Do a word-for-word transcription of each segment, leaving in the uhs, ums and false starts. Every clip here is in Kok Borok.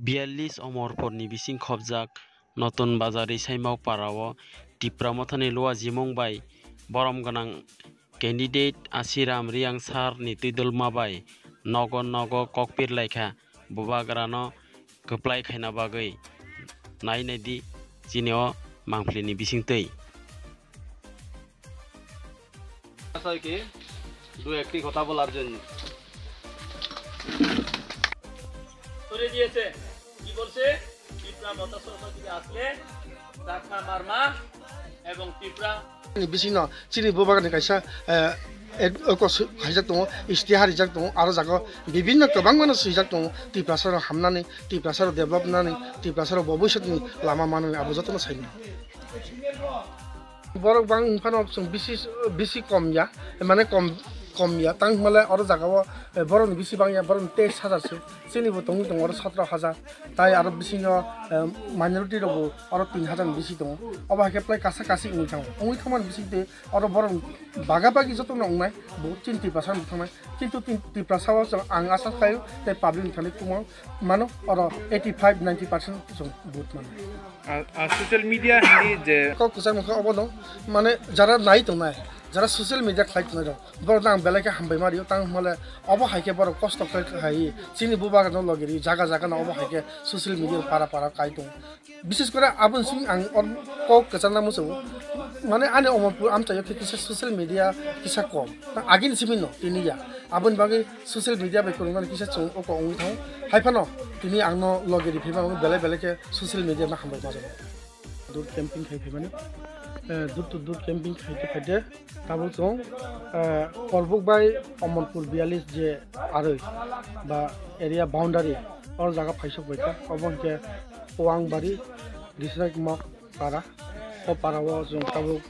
Biyallis Omorpurni bising khobjak Notun Bazar Risaimao parao Tipra Mothani Luwa Jimung bai borom gwnang candidate Asiram Riangsar ni twidulma bai nogo nogo kokpir laikha bubagrano kwplai khaina bagwi. Nai naidi chini o mangphlini bisingtwi. বিষয়ে কি দু একটি কথা বলার জন্য। করে দিয়েছে। কি বলছে? টিপরা মতা সরকার থেকে আসলে চাকমা মারমা এবং Tipra Ni bisingno chini bubagrani kaisa, eh, ed-, oko su-, khaijak tongo, istihar rijak tongo, aro jaga o bibinno kwbangmano swijak tongo, Tiprasarok hamnani, Tiprasarok develop nani, Tiprasarok bobiswtni lama manani abo jotono saimano. Borok bang wngphano chwng bisi, bisi kom ya, mane kom, kom ya, tang hwnmale oro jaga o, eh, borokni bisi bang ya, borokni teis hajar se, chini bo tongwi tongo oro sotro hajar, tai aro bisingo, eh, minority rok bo oro tin hajar ni bisi tongo, obo hai khe plai kasa kasi wngwi thango, wngwi thangmani bisingtwi oro borok baga bagi jotono wngnai, bo chini Tiprasa no thangnai, kintu tin-, Tiprasa o chwng ang asa khlaio tei public ni thani kumang mano oro eighty five ninety percent chwng vote mano. A, a, social media hindi je Kok kwchang mokhe obo no, mane jara nai tongnai, jara social media khlai tongnai rok, borok no ang belai khe hambai ma rio, tang hwnmale obo hai khe borok kosto khlai hai chini bubagrano logi ri, jaga jaga no obo hai khe social media para para kai tongo. Bishes kore aboni simi ang or kok kwchangna muchungo. Mane ani Omorpur amchaio khe kisa social media kisa kom. Agini simi no tini ya. Aboni bagwi social media bai kwrwngmani kisa chwng oko wngwi thango. Hai phano tini ang no logi ri phima belai belai khe social media no hambai ma jago. Dur camping khai phaimani. Eh, dur to dur camping khai te khai te. Tabuk chwng, eh, Korbuk bai Omorpur biyallis je arwi ba area boundary, oro jaga phaisok bai kha, obo hwnkhe Puangbari, Disrak Mok para, o para o chwng tabuk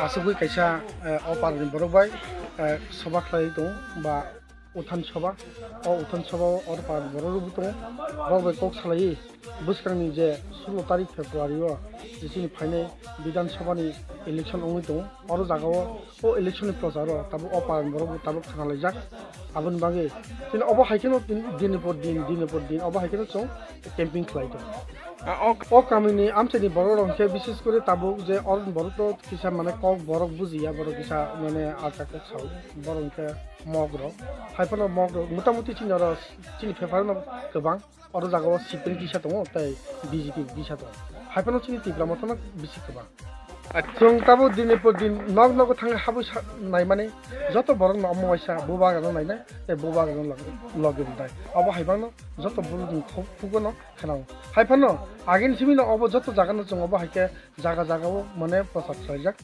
asugwi kaisa, eh, o para ni borok bai, eh, soba khlai tongo ba Uthan Sabha, o Uthan Sabha o oro para borok rwgwi tongo. Borok bai kok salaiwi bwskangni je sulo tarik February o je chini phainai Bidhan Sabha ni election wngwi tongo. Oro jaga o o election ni prochar o tabuk o para ni borok bo tabuk khna laijak. Aboni bagwi chini obo hai kheno din, din por din, din por din obo hai kheno chwng camping khlai tongo. Ah, ok. O kami ni amchai ni borok rok khe bishes kore tabuk je oro ni borok to kisa mane kok borok bujiya borok kisa mane alka kok sao borok khe Mog rok, hai phano Mog rok, mota moti chini oro chini phepar no kwbang, oro jaga o C P M kisa tongo, tei B J P kisa tongo, hai phano chini Tipra Motha no bisi kwbang. Chwng tabuk din ni por din nog nogo thangwi habwi sa-, naimani joto borok no omo waisa bubagra no nainai, tei bubagra no log-, logi rwnai. Abo hai phano joto borok ni khuk-, khugo no khwnao. Hai phano agini simi no obo joto jaga no chwng obo hai khe jaga jaga o mane prochar khlaijak,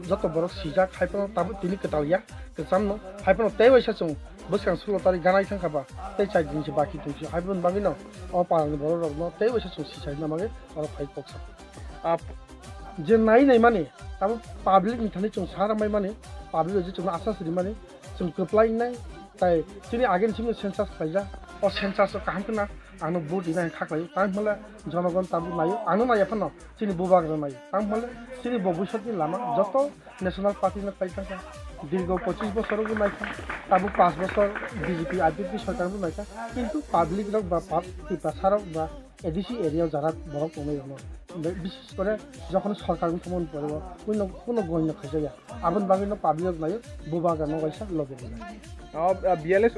joto borok sijak, hai phano tabuk tini kwtal ya, kwcham no, hai phano tei waisa chwng bwskang sulo tarik ganai thang kha ba, tei char din se baki tong si, hai phano bagwi no o para ni borok rok no tei waisa chwng si sai na bagwi oro phai kok sa. Ah, je nai nai mani, tabuk public ni thani chwng sa ramai mani, public rok je chwng no asas ri mani, chwng kwplai nai, tai chini agini simi census khlaijak, o census o kaham khna ang no vote rina hwn kha khlai, tang hwnle jonogon tabuk naio, ang no naiya phano. Chini bubagra nai, tang hwnle chini bo bwsakni lama joto national party no khlai thangkha. Dirgo pochis bosor bo naikha, tabuk panch bosor B J P I P F T sorkar bo naikha, kintu public rok ba pub-, Tiprasa rok ba A D C area o jara borok tongnai rokno, bishes kore jokhon sorkar wngtongmani pore o kuno, kuno goino khaijakya, aboni bagwi no public rok naio, bubagra no waisa logi rwnai. O, ah, B L S